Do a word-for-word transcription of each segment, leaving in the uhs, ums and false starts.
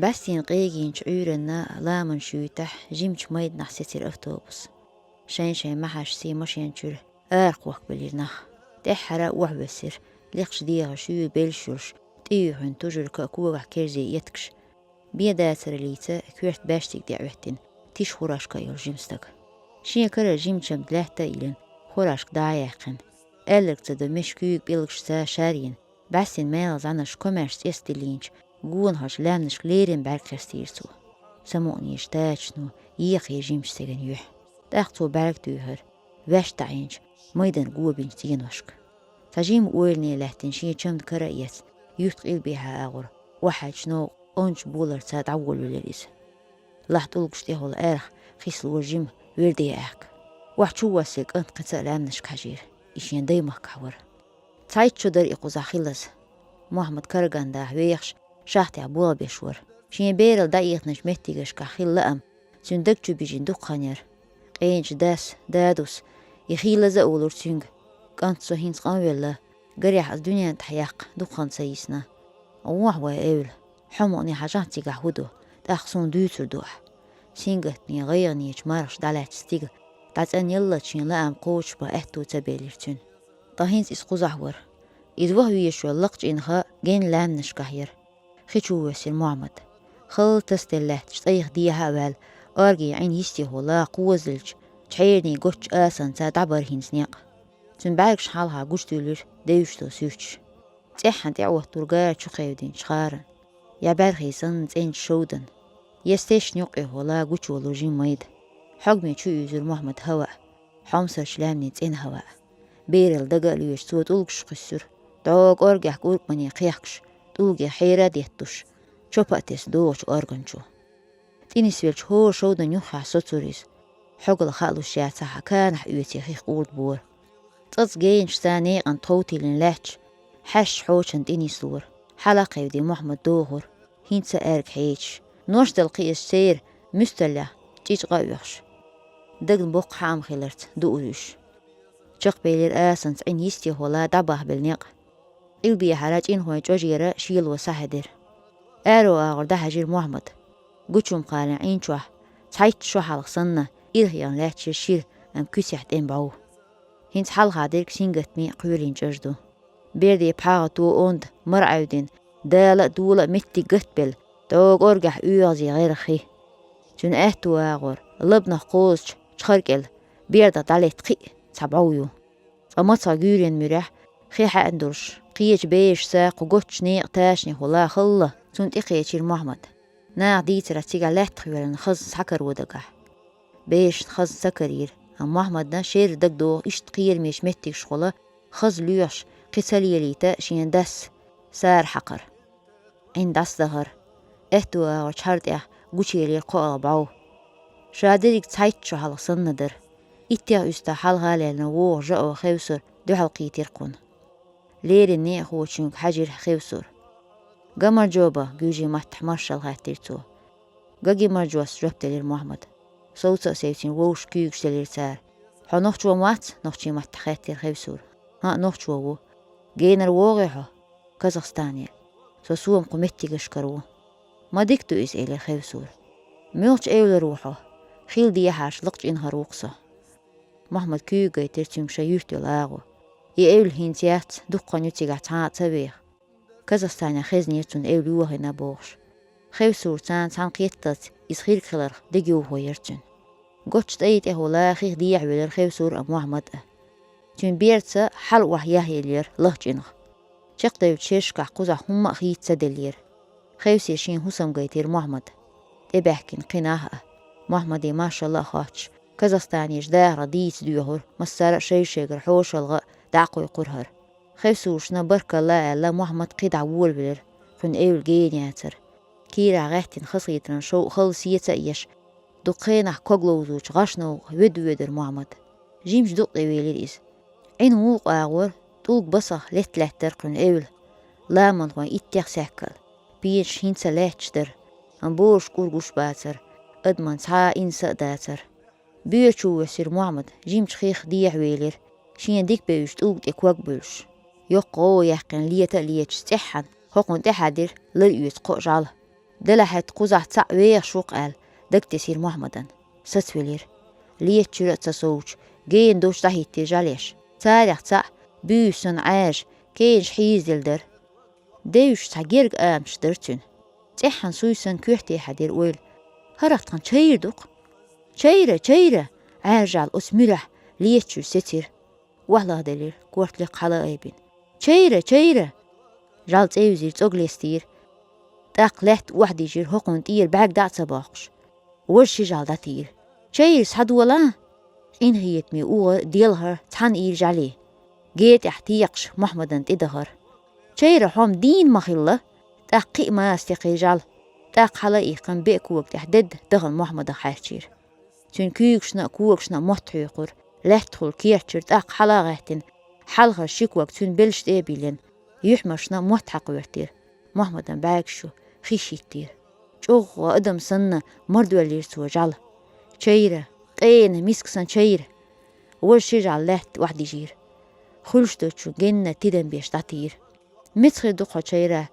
БӀаьстина къегийначу Ӏуьйранна ламанан шуьйтахь жимачу майданахь сецира автобус. Шайн-шайн маьхьарий машен чуьра арахӀоттабелира нах. ТӀаьххьара охьавоьссира, лекхачу дегӀан шуьйра белш йолуш, тӀеюьйхина тужург а, когахь керзе эткаш, бен дацараллица коьрта баьштиг тӀе Ӏоьттина, тиша хурашка йолу жима стаг. Шен кара жимачу чамда лаьтта а йиллина, хурашка дӀа а яьккхина, аьлларг ца до мешан куьйга пӀелгашца шарйина, бӀаьстина маьлхан зӀанаша комаьрша цӀестдиллинчу гонахарчу лаьмнашка леррина бӀаьрг хестийра цо. Самукъанийча тачано ехийра жимачу стеган юьхь. ТӀаккха цо бӀаьрг туьйхира ваьшта таӀийначу майданан гобинчу цӀеношка. Цхьа жимма ойлане лаьттина шен чамда кара а эцна, юьртан къилбехьа агӀор охьахьаьжча новкъа ончу боларца дӀаволавелира иза. Лахьа тӀулгаш тӀехула аьрха хислора жима верде аьхка. Охьа чу воссий кӀант кхин ца а лаьмнашка хьаьжийра, и шен даймахкахь вара. Цхьайтта шо дара и кхузахь хиллаза. Мохьмад караган даха вехаш, шахтехь болх беш вара. Шен бералла дӀаэцначу меттигашкахь хилла лаам цуьнан даг чу бижина дукха хан яра. Къеначу дас, дадус, и хийлаза а олура цуьнга: «КӀант, со хӀинца къанвелла, гарехь ас дуьнен тӀехь яккха дукха хан ца йисна. Вон ахь вайн эвла, хьо мукъане хьажахь цигахь хӀун ду, тӀаккха суна дуьйцур ду ахь». Сингаттаме гӀайгӀанечу мархаша дӀалаьцна стигала дӀацӀанъеллачу шен лаам кхочушбан аьтту ца белира цуьнан. Ткъа хӀинца иза кхузахь вара. Иза ваха везаш йолу лакха чӀинха генна лаьмнашкахь яра. Хи чу воьссира Мохьмад. Халла тасаделла лаьтташ цӀайх дехьа а ваьлла, оргин Ӏин йистехула кхозделлачу чхьерийн гоччу асанца дӀабара хӀинца некъ. Цуьнан бӀаьргаш хьалха гучудуьйлира девзаш долу суьрташ. ЦӀеххьана тӀеӀоттура гара чу кхевдинчу хӀаран, я бӀаьрхий санна цӀеначу шовданан, я стешна юккъехула гучуволу жима майда. Хьогме чу уьйзира Мохьмад хӀаваъ, хьомсарчу лаьмнийн цӀена хӀаваъ. Бералла дага а лоьцуш, цо тӀулгаш кхуьссура, дӀо кӀоргехь кӀуркӀмане кхехкаш, тӀулгех хьера а детталуш, чопа а тесна догӀучу орган чу. ТӀенисвеллачу хӀора шовданан юххехь соцура иза. Хьогалла хаалуш яцахь а, канахь оьций хих къурд бора. ЦӀаца генашца некъан тхов тиллина лаьтташ, хьаьшна хьочана тӀенислора. Хьала а кхевдина Мохьмад дохура, хӀинца а аьрга хьечаш, ношдала кхиъначу церан муьсталлех чӀичкъа а оьхуш. Дагна боккха хьаам хиларца дуура уьш. Чекхбелира асанца Ӏин йистехула дӀабахбелла некъ. Къилбехьара чӀинхойн чӀожера шело схьахьедира. Аьрру агӀор дӀахьаьжира Мохьмад. Гучум кхаллина Ӏин чохь, цхьайтта шо хьалха санна, ирхъян лаьтташ шира, амма куьцехь тӀеман бӀов. ХӀинца хьалха дерг сингаттаме кхоьлина чӀож ду. Берде пхьагӀа то онда мара Ӏевдина, дала а, дола а меттиг гатбелла, дӀо кӀоргехь оьгӀазе гӀерра хи. Цуьнан аьтту агӀор, лабнах кхозучу чхара кӀел, бердах дӀалетта кхиъ цхьа бӀов ю. Цкъа мацах гуьйренан муьрехь, хи хьаьъна долуш, кхечу берашца кху гоччу некъан ташанехула халла цунна тӀекхечира Мохьмад. Наха дийцарехь, цигахь лаьттах йоьллина хаза схьакаро дагахь. Берашна хаза ца карийра, амма Мохьмадна шерра дагадогӀу иштта кхерамечу меттигашхула хаза лоьхуш, кхин ца лелийта шен дас сара хьакхар. Ӏин дӀасадахара. Аьтту агӀор чхьар тӀехь гучуелира кхоалгӀа бӀов. Ша дерриг цхьайтта шо хьалха санна дара. Иттех уьстагӀ хьалха а леллина вогӀу жаӀо Хевсур дуьхьал кхийтира кхунна. Леррина некъахочуьнга хьаьжира Хевсур. «Гамаржо бан?» — гуьйжийн маттахь маршалла хаьттира цо. «Гагимаржос», — жоп делира Мохьмада. Совца а севцина вовшашка куьйгаш делира цара. «Хьо нохчо вац?» — нохчийн маттахь хаьттира Хевсура. «ХӀаъ, нохчо ву». «Генара вогӀий хьо?» «Казахстане». «Со сома кху меттигашкара ву». «Ма дика ду иза», — элира Хевсура. «Муьлхачу эвлара ву хьо?» «Хила дехьарчу лакха чӀинхара ву-кх со». Мохьмада куьйга гайтира цуьнга шайн юьрт йолу агӀо. «И эвла хӀинца яц, дукха хан ю цигахь цхьа а ца веха». Казахстанехь хезнера цунна эвла йохийна бохуш. Хевсура царна цхьаьна кхетталц иза хирг хиларх дегайовхо яра цуьнан. Гоччу тӀай тӀехула хих дехьавелира Хевсур а, Мохьмад а. Цуьнан берца хьала охьа яхъеллера лахчӀинах. Чекхдевллачу шерашкахь кхузахь хӀумма а хийца ца деллера. Хевсе шен хӀусам гайтира Мохьмада. ТӀебаьхкина кхин нах а, Мохьмаде маршалла а хоттуш, Казахстанерчу дахарх дийца доьхура, массара а шай-шайгара хьошалгӀа а дӀа а кхойкхура хӀара. Хевсуршна баркалла а аьлла, Мохьмад кхидӀа волавелира, кхуьнан эвла гена яцара. Кийрахь гӀаьттина хазахетаран шовкъ халла сеца а еш, дукха хенахь ког ловзучу гӀаш новкъа воьду-воьдура Мохьмад. Жимачу дукъа тӀе велира иза. Ӏин мулкъа агӀора тӀулг басах летта-лаьттара кхуьнан эвла. Ламанхойн иттех саьккхал. Пенаш хӀинца а лаьтташ дара, амма божаш кӀур гуш бацара, адаман цхьа а инса а дацара. Боьра чу воьссира Мохьмад, жимачу хих дехьавелира, шена дика бевзачу тӀулга тӀе ког буьллуш. Йоккха гӀовгӀа яьккхина лета а леташ, цӀеххьана хӀокхунна тӀехьа дира лар оьцу кхо жӀаьла. Делахь хӀетта кхузахь цхьаъ вехаш ву-кх аьлла, дагтесира Мохьмадан. Сацвелира. Летта чуьра а ца совча, гена долчу дӀахӀиттира жалеш. Царех цхьаъ, буьйса санна Ӏаьржа, кенаш хьийзаделла дара. Девзаш цхьа герга амаш дара цуьнан. ЦӀеххьана суй санна коьрте хьаьдира ойла. ХӀара тхан чайра ду-кх. «Чайра, чайра!» — Ӏаьржа жӀаьла оцу муьрехь летта чуьра сецира. ОхьалагӀделира, корта лекха хьала а айбина. «Чайра, чайра!» Жал цӀе визира, цӀог лестийра. ТӀаккха лаьтта охьадижира хӀокхунна тӀера бӀаьрг дӀа а ца боккхуш. Важа ши жал дӀатийра. «Чайра, схьадола!» Къинхетаме угӀар делхар цхьаьна ийра жале. Гетехь текхаш Мохьмадан тӀедахара. «Чайра, хьо-м дийна ма хилла!» ТӀаккха кхин а маса текхира жал. ТӀаккха хьала а иккхина беа кога тӀехь дедда дахана Мохьмадах хьаьрчийра. Цуьнан куьйгашна а, когашна а мотт хьоькхура, лаьттахула керчира, тӀаккха хьала а гӀаьттина, хьалхара ши ког цуьнан белша тӀе а биллина, юьхьмашна мотт хьакхоьртира. Мохьмадан бӀаьргаш чу хиш хӀиттийра. ЧӀогӀа адам санна, мардоьллийра цо жал. «Чайра, къена, миска сан чайра!» Важа ши жал лаьтта охьадижийра. Хуьлуш долчу генна тидам беш дӀатийра. «Меца хир ду хьо, чайра?»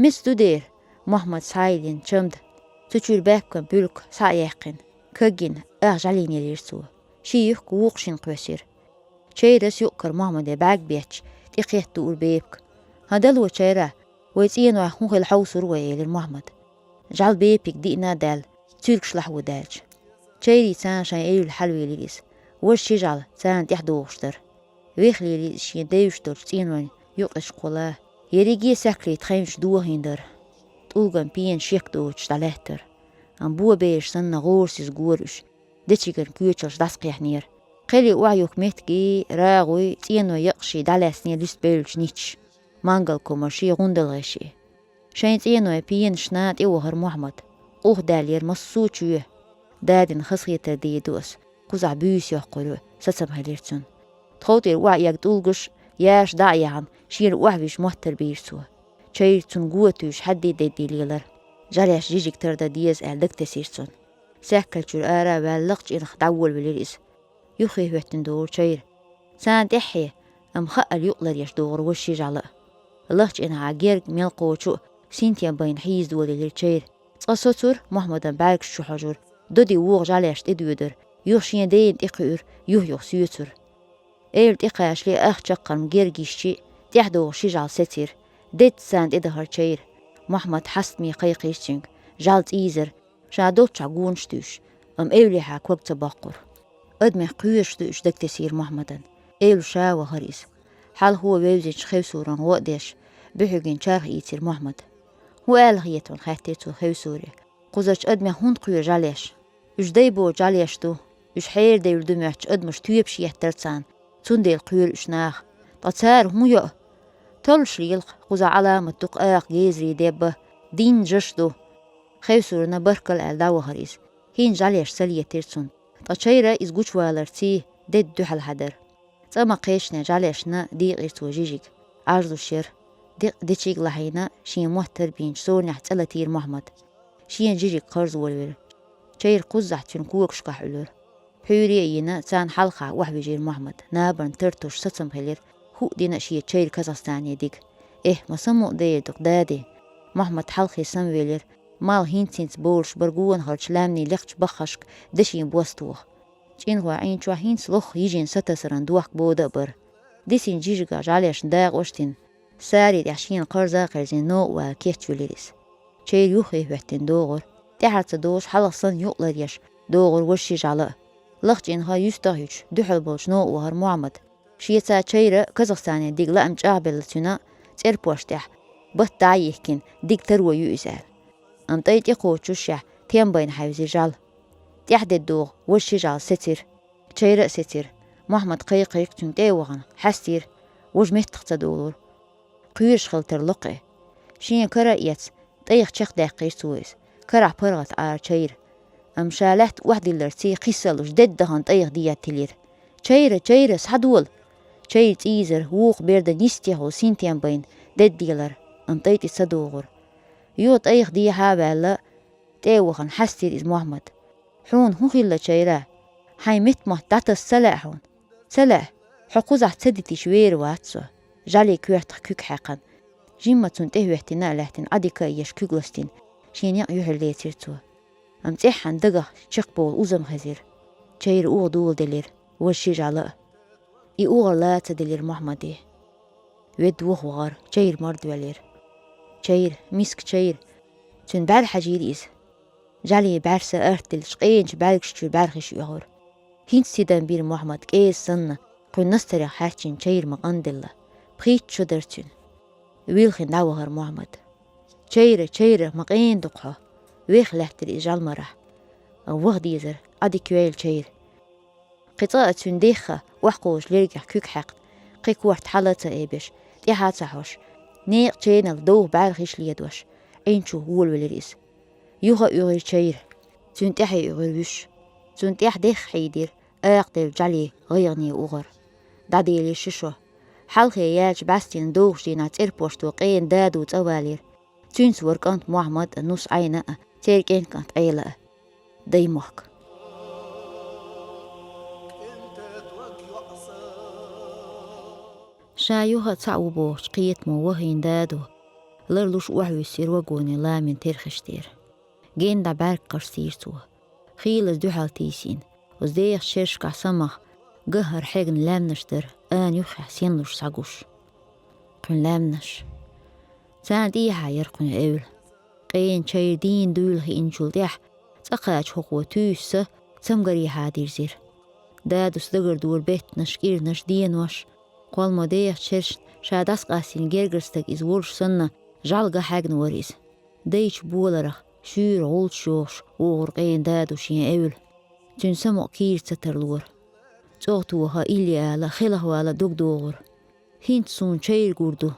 «Меца ду дера?» Мохьмад схьайиллина чамда, цу чуьра баьпкан пуьлг схьа а яьккхина, кагйина, ах жӀалийнелира цо. Ши юхк вукху шина кхоьссира. Чайрас юкъ кара Мохьмаде бӀаьрг бетташ, тӀекхетта дуура бепиг. «ХӀан, дало, чайра, вай цӀенойх хӀун хилла хьовсур вай», — элира Мохьмад. ЖӀал бепиг диъна а даьлла, цуьргаш лахьо даьлча. Чайрийца шайн эвла хьалавелира иза. Важа ши жӀал царна тӀаьхьадогӀуш дара. Вехлера иза шен девзаш долчу цӀенойн юкъашкахула, ерриге а саьхкале тхевнаш дохийна дара. ТӀулган пена шек доцуш дӀалаьттара. Амма бо бераш санна гӀорасиз гора уьш, дечиган коьчалш дӀасакхехьнера. Кхеле охьаюхку меттигий, рагӀуй, цӀенойн якъаший дӀалаьцнера луьстабевллачу ниташ, мангал комарший, гӀундалгӀеший. Шайн цӀенойн пенашна тӀевахара Мохьмад. Къух даьллера массо а чоь. Дадина хазахетар дийр ду ас, кхузахь буьйса йоккхур ю, сацам хилира цунна. Тхов тӀера охьаэгна тӀулгаш, яш дӀа а яхьна, шена охьавижа моттар бийра цо. Чайра цунна го туьйсуш хьаьдда-дедда лелара. ЖӀалеш жижиг тара дан деза аьлла дагатесира цунна. Саьхкалчуьра ара а ваьлла, лакхачу инах дӀаволавелира иза. Юххе хӀоьттина догӀура чайра. Царна тӀаьххье, амма хаъал юкъ ларъеш догӀура важа ши жӀала а. Лахча инхьа герга мел кхочу а синтем байна хьийза долаелира чайра. Цкъа соцура, Мохьмадан бӀаьргаш чу хьожура, доди вогӀу жӀалеш тӀедоьдура, юха шен дена тӀекхуьура, юх-юха соьцура. Эвла тӀекхачале ах чаккхарма герга йисчи, тӀаьхьадогӀу ши жӀал сецира. Дедда царна тӀедахара чайра. Мохьмад хьастаме кхайкхийра цуьнга. ЖӀал цӀийзара, ша долччохь гонаш туьйсуш, амма эвлехьа ког ца боккхура. Адамех кхоьруш ду уьш, дагатесира Мохьмадан. Эвла ша вахара иза. Хьалхо вевзинчу Хевсуран гӀо а деш, буьхьигина чарх ийцира Мохьмад. «ХӀун ала хета хьуна?» — хаьттира цо Хевсуре. «Кхузарчу адамех хӀунда кхоьру жӀалеш? Уьш дай боцу жӀалеш ду. Уьш хьерадевлла ду моьттуш адамаш тоьпаш еттара царна, цундела кхоьру уьш наха. Ткъа цара хӀун йо?» «Толлуш лела-кх, кхузахь Ӏаламат ду-кх акха гезарий дебба, дийнна жаш ду». Хевсурна баркалла аьлла дӀавахара иза. ХӀинца жӀалеш ца летира цунна. Ткъа чайра иза гучуваларций, дедда дуьхьал хьадара. ЦӀа ма кхеччинехь жӀалешна дийкъира цо жижиг. Ӏаж луш яра. Декъа дечиг лахьийна, шен моттар бийначу сорнехь цӀе латийра Мохьмад. Шена жижиг кхарза волавелира. Чайра кхуззахь цуьнан когашкахь Ӏуьллура. Пхьуьйре а йина, царна хьалха охьавижира Мохьмад. Набарна тартуш сацам хилира, хӀуъа дина а шен чайра Казахстане дига. Эхь, ма самукъа дер ду-кх, дади! Мохьмад хьалхе самавелира, малх хӀинц-хӀинца бовлуш бара гонахарчу лаьмнийн лекхачу баххашка дешин бос тоха. ЧӀинхойн Ӏийна чохь хӀинца лохах йижина сатасаран дохк бода а бара. Дисинчу жижигах жӀалешна дакъош а дина, сари тӀехь шена кхарза а кхерзина, новкъа вала кечвелира иза. Чайра юххе хӀоьттина догӀура. ТӀаьхьарца долуш, хьалха санна юкъ ларъеш догӀура важа ши жӀала а. Лахча инха юьстах а юьтуш, дуьхьал болчу новкъа вахара Мохьмад. Шеца чайра Казахстане дига лаам чӀагӀбелла цуьнан цӀерпошна тӀехь, батт дӀа а йихкина, дига таро ю иза аьлла. Амма тӀай тӀекхочушшехь, тем байна хьаьвзира жӀал. ТӀаьхьадедда догӀу важа ши жӀал сецира. Чайра а сецира. Мохьмад кхайкхийра цуьнга тӀе а вахана, хьаьстира, важа меттах ца долура. Кхоьруш хила тарло-кх и. Шена кара а эцна, тӀайх чекхдаьккхира цо иза. Карахь паргӀат Ӏара чайра. Амма ша лаьтта охьадилларций, кхиссалуш дедда дахана тӀайх дехьа тиллира. «Чайра, чайра, схьадола!» Чайра цӀийзара, вукху бердан йистехула синтем байна дедда делара, амма тӀай тӀе ца догӀура. Юха тӀайх дехьа а ваьлла, тӀе а вахана, хьаьстира иза Мохьмад. «Хьуна хӀун хилла, чайра? Хьайн метта мотт дӀатаса ца лаьа хьуна? Ца лаьа? Хьо кхузахь ца дитича вер вац со». ЖӀалин коьртах куьг хьаькхна, жимма цунна тӀехӀоьттина а лаьттина, Ӏадика а еш куьг ластийна, шен некъ юьхьар лецира цо. Амма цӀеххьана дагах чекхбовла узам хезира. Чайра угӀа доладелира, важа ши жӀала а. И угӀар лаца делира Мухьаммаде. Ведда вухавахар, Чайр марда ваьллера. Чайр, миска Чайр. Цуьнан бӀаьра хьажийра иза. ЖӀаьлий бӀаьрса артделча къеначу бӀаьргаш чуьра бӀаьрхиш оьхура. ХӀинца тидам бира Мухьаммад кӀеза санна, кхуьнан настарех хьаьрчина Чайр ма къанделла. Пхийтта шо дара цуьнан. Вилхина дӀавахара Мухьаммад. Чайра, Чайра, ма къена ду-кх хьо. Веха лаьттара иза жӀалмарахь. Ваха дезара, Ӏадика йойла Чайр. Кхин цкъа а цуьнан дехха, охьакхуьучу лергех куьг хьаькхна, кхин корта хьала а ца эбеш, тӀаьхьа а ца хьош, некъа ченал довха бӀаьрхиш ледош, Ӏин чу волавелира иза. Юха а оьгӀира Чайр. Цуьнан тӀаьхье оьгӀира вуьш. Цунна тӀехь дехха хьийдира, акхаделла жӀаьлий гӀайгӀане угӀар. ДӀаделира ши шо. Хьалхе яьлча бӀаьстенан довхачу дийнахь цӀерпошто къена дадо цӀа валийра. Цуьнца вара кӀант Мухьаммад а, нус Ӏайна а, церан кӀен кӀант Ӏела а. Даймохк. Ша юха а цхьаъ ву бохучу кхетамо вахийна дадо, ларлуш охьавуьссира вагоне ламин терхаш тӀера. Генна дӀа бӀаьрг кхарстийра цо. Хийлаза дуьхьал тийсина, оцу дехачу шерашкахь самах, гаххьара хьегна лаьмнаш дара, ана юххехь сенлуш схьагуш. Кхуьнан лаьмнаш. Царна тӀехьа яра кхуьнан эвла. Къена Чайр дийна дуйла хиъначул тӀаьхьа, цӀа кхача хӀокхо туьйсса, цамгарехьа дирзира. Дадас дагардора беттанаш, кӀирнаш, денош, кхолламан дехачу шерашна ша дӀасакъастийна гергара стаг иза волуш санна, жӀаьла ган хьаьгна вара иза. Дайчу боларах, шуьйра гӀулч йохуш, вогӀура къена дадо шен эвла. Цуьнан самукъа кийра ца тарлора. ЦӀогӀа тоха, илли ала, хелахвала дог догӀура. ХӀинца суна Чайр гур ду.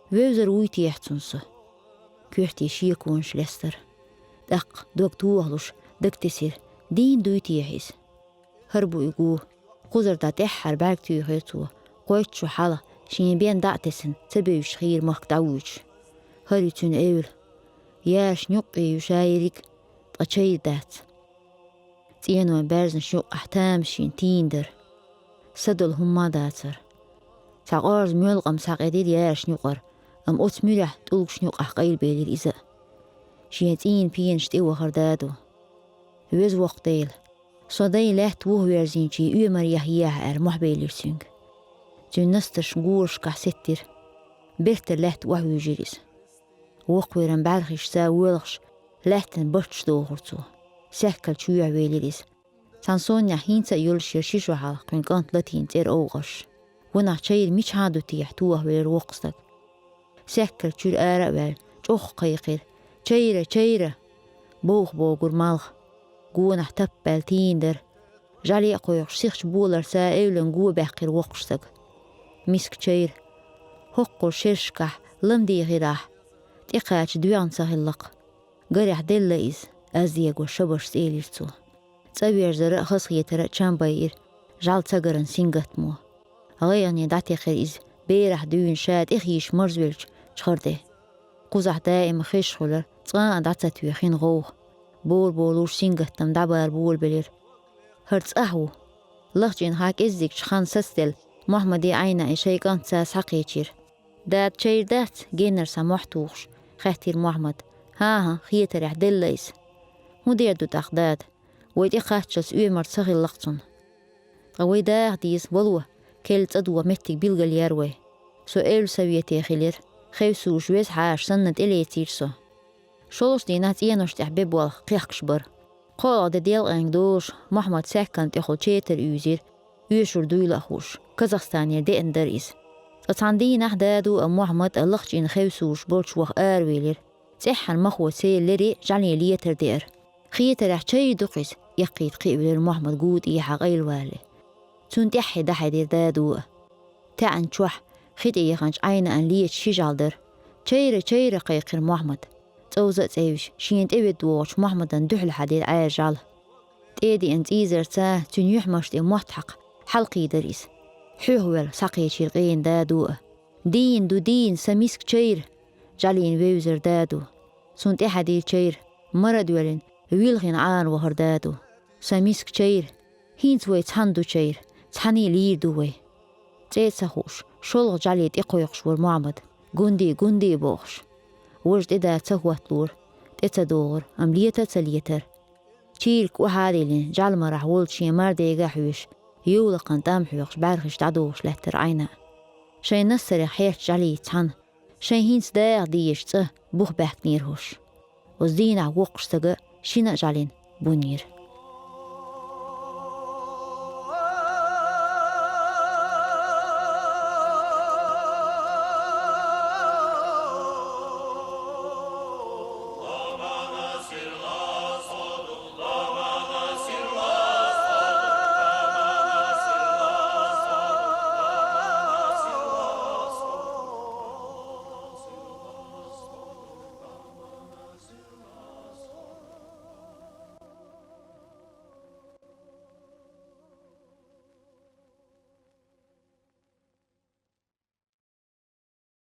Вевзар вуй техьа цунна со? Коьрте шеконаш лестара. ТӀаккха дог тохалуш, дагатесира, дийна дуй техьа иза? ХӀара бу и го. Кхузара дӀа тӀаьххьара бӀаьрг туьйхира цо, кхойтта шо хьалха, шен бен дӀа а тесна, ца бевзаш хийра махка дӀавуьйцуш. ХӀара ю цуьнан эвла. Яшна юккъе ю ша ерриг, ткъа Чайр дац. ЦӀенойн баьрзнаш юккъехь тамашийна тийна дара. Са долу хӀумма а дацара. Цхьа къорза моьлкъам схьакъедира яшна юкъара, амма оцу муьрехь тӀулгашна юкъахь къайлабелира иза а. Шен цӀийнан пенаш тӀе вахара дадо. Веза воккха Дела, со дайн лаьтта вухаверзийначийн оьмар яхьа ехьа аьлла, мохь белира цуьнга. Цуьнан настарш горашкахь сеттира. Бертара лаьтта охьавуьйжира иза. Воккхаверан бӀаьрхишца воьлхуш, лаьттан барташ дохура цо. Сехкал чоьхьа велира иза. Цхьана сонехь хӀинца а йолуш яра ши шо хьалха кхуьнан кӀант латийна цӀера овгӀарш. Ванах Чайр мичахьа а ду техьа тохавелира воккха стаг. Сехкал чуьра ара а ваьлла, чӀогӀа кхайкхира: «Чайра, Чайра!» Бовха богура малх. Гонахь таппаьлла тийна дара. ЖӀаьле а кхойкхуш, сихачу боларца эвлан го баьккхира воккхачу стага. Миска Чайр. ХӀоккхул шерашкахь, ламде хир ахь. ТӀекхача доьгӀна ца хилла-кх. Гарехь делла иза, аз дегош шабарш цӀелира цо. ЦӀа верзара а, хазахетара а чам байира жӀаьла цагаран сингаттамо. ГӀайгӀане дӀатекхира иза, берахь дуьйна ша тӀехийша марзвеллачу чхарде. Кхузахь даима хезаш хуьлура, цкъа а дӀа ца тоьхна хин гӀовгӀа. Бора-болуш сингаттам дӀабара болабелира. ХӀара цӀахь ву. Лахчинхьа кӀеззигчу хан сацаделла, Мохьмаде Ӏайна и шайн кӀантца схьакхечира. «Дада Чайр дац?» — геннара схьа мохь тухуш, хаьттира Мохьмада. «ХӀан-хӀа, хетарехь делла иза». «ХӀун дер ду тӀаккха, дада? Вай тӀекхаччалц оьмар ца хилла-кх цунна». «Ткъа вай даха деза, вало, керла цӀа доха меттиг билгалъяьра вай. Со эвла совете хилира, хевсуш веза хьаша санна тӀелецийра со. ШолгӀачу дийнахь цӀенош тӀехь бен болх кхехкаш бара. КхоалгӀа де делкъенга долуш, Мохьмад сехкална тӀехула четар уьйзира, оьшур дуйла а хууш, Казахстанера деана дара иза. Ткъа цхьана дийнахь дадо а, Мохьмад а лахчийна хевсуш болчу ваха аравелира. ЦӀеххьана махо церан лере жӀаьле летар деара. Хетарехь Чайр ду-кх иза», — эккхийта кхиавелира Мохьмад гу тӀехьа къайлавалале. Цунна тӀаьххье дӀахьедира дадо а. ТаьӀна чохь, хи тӀе яханчу Ӏайнаан леташ ши жӀаьла дара. «Чайра, Чайра!» — кхайкхира Мохьмад. ЦӀовза а цӀевжа, шена тӀе ведда вогӀучу Мохьмадан дуьхьал хьаьдира Ӏаьржа жӀаьла. ТӀе а деана цӀийзарца, цуьнан юьхьмаш тӀе мотт хьакха, хьалакхийдара иза. Хьоьхавелла схьакхечира къена дадо а. «Дийна ду, дийна, сан миска Чайр!» — жӀаьлина вевзара дадо. Цунна тӀе хьаьдира Чайр, мара а доьллина, вилхина Ӏанавахара дадо. «Сан миска Чайр! ХӀинца вай цхьаьна ду, Чайр, цхьаьний лийр ду вай». ЦӀе а ца хууш, шолгӀа жӀаьле тӀекхойкхуш вара Мохьмад, «Гунди, гунди!» — бохуш. Важа тӀе да ца хӀотталора, Э ца догӀур, ам лета а ца летар. Чийлка охьа а диллина, жӀалмарахь волчу шен мардега а хьоьжуш, ювлакхан тӀам хьоькхуш, бӀаьрхиш дӀадохуш лаьттара Ӏайна. Шайн нассарех хьерча жӀалица цхьаьна, шайн хӀинца даха дезачу цӀа бух баьхкинера хӀорш. Оцу дийнахь воккхачу стага шина а жӀалина буннера.